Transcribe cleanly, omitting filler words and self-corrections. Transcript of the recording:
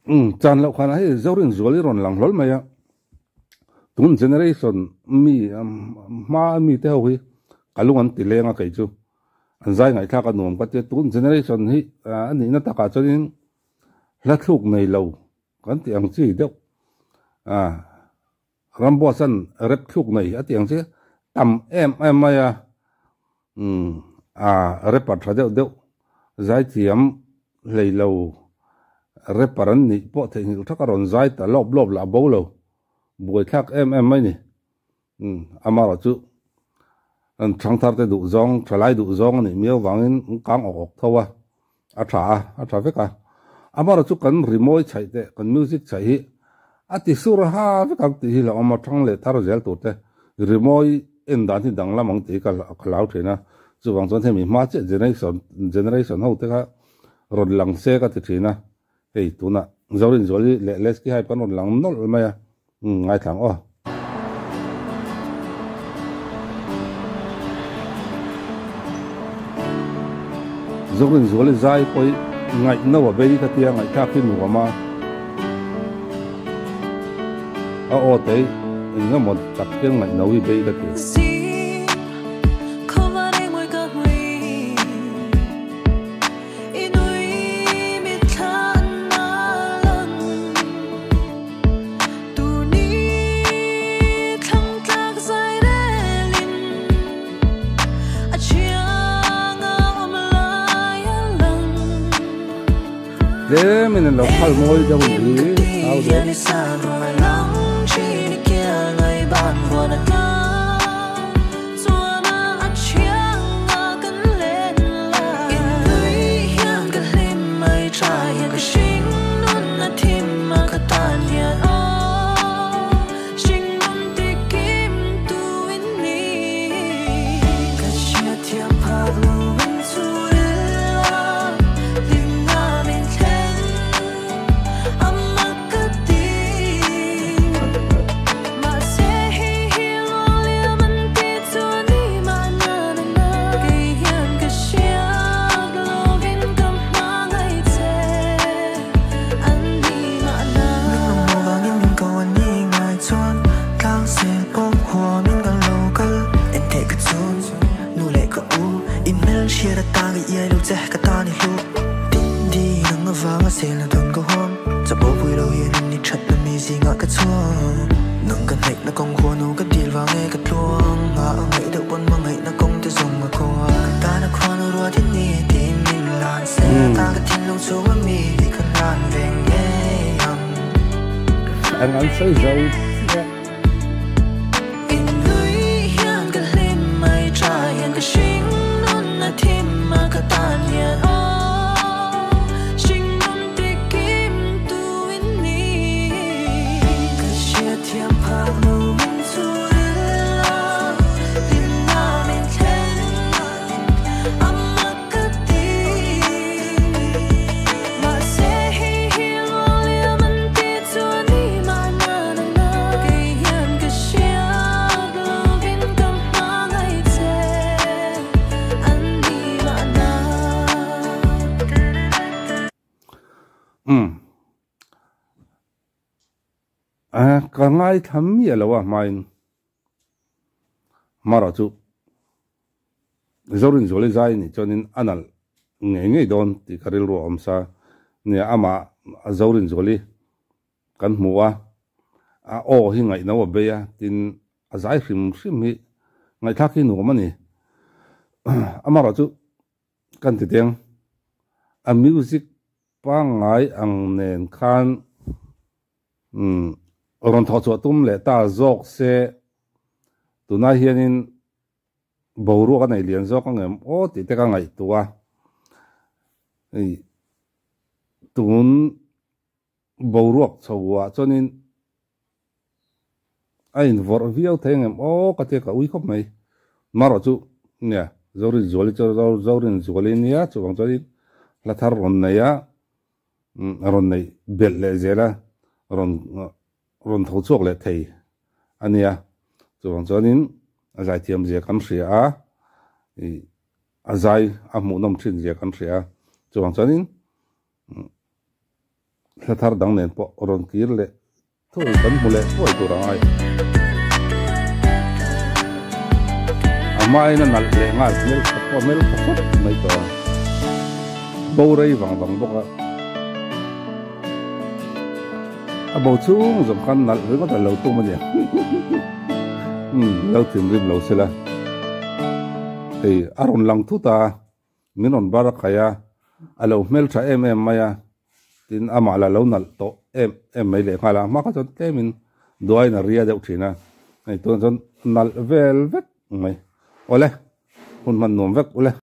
Um chan loh khan hei Zorin zual i rawn lang hlawl mai a, tun generation mi hma a mi te ho hi ka lung an ti leng a kei chu an zai ngaihthlak a nuam ka tia tun generation hi a nihna takah chuanin hla thluk nei lo kan tih ang chi deuh a Ramboss-a'n rep thluk nei a tih ang chi tam em em mai a umm a rapper tha deuh deuh zaithiam hlei lo rapper an nih pawh theihnghilh thak a rawn zai ta lawp lawp lah bo lo buaithlak em em mai ni umm amaherawh chu an thangthar te duh zawng thalai duh zawng a nih miau vangin an kang awk awk tho a a tha a a tha vek a amaherawh chu kan rimawi chhaih teh kan music chhaih hi a ti sur ha vek ang tih hi hlauhawm a thang leh thar zel tur te rimawi en dan hi danglam ang tih hi ka ka hlau thin a chuvang chuan hemi hma chiah generation generation ho te kha rawn lang se ka ti thin a hei tunah Zorinzuali leh Lesky Hype kan rawn lang nawlh mai a umm ngaithla ang aw. Zorinzuali zai pawh hi ngaihno a bei ka tia ngaihthlak hi nuam a, a aw te hi eng emaw tak hian ngaihno hi bei ka ti. Tlemin an lo phal mawi deuh hi au deuh. Eng an sawi zo chiah. Umm. Ka ngaithla miah lo a hmain Mara chu Zorinzuali zai nih chuanin a nalh ngei ngei dawn tih ka rilru a awm sa. Nia amah Zorinzuali kan hmu a, a aw hi ngaihno a bei a, tin a zai hrim hrim hi ngaihthlak hi nuam a ni. Amaherawhchu kan ti teng a music pangngai ang nen khan umm rawn thawh chhuah tum leh ta zawk se tunah hianin boruak a nei lian zawk ang em aw tih te ka ngaihtuah a, hei tun boruak chho ah chuanin a invawrh viau thei ang em aw ka tia ka ui khawp mai marawh chu nia Zorinzuali chu Zorinzuali nia chuvang chuanin hla thar rawn nei a rawn neih belh leh zel a rawn rawn tho chhuak leh thei a nia chuvang chuanin a zaithiam zia kan hria a ih a zai a hmuhnawm thin zia kan hria a chuvang chuanin. Hla thar dang nen pawh rawn kir leh thuai kan hmu leh thuai tur a ngai. A hmain a nalh leh nghal hmel kha pawh hmel kha sawt mai tawh a, bo rei vang vang bawk a. A bo chhung zawng khan nalh ringawt a lo tum a nia. Umm lo thinrim lo sela. Hei a rawn lang thut a. Min rawn bar a khai a, a lo hmeltha em em mai a, tin amah la lo nalh tawh em em mai leh nghal a, hma kha chuan tlemin duaiin a ria deuh thin a, hei tunah chuan nalh vel vek mai. Awle, hun hman nuam vek ule.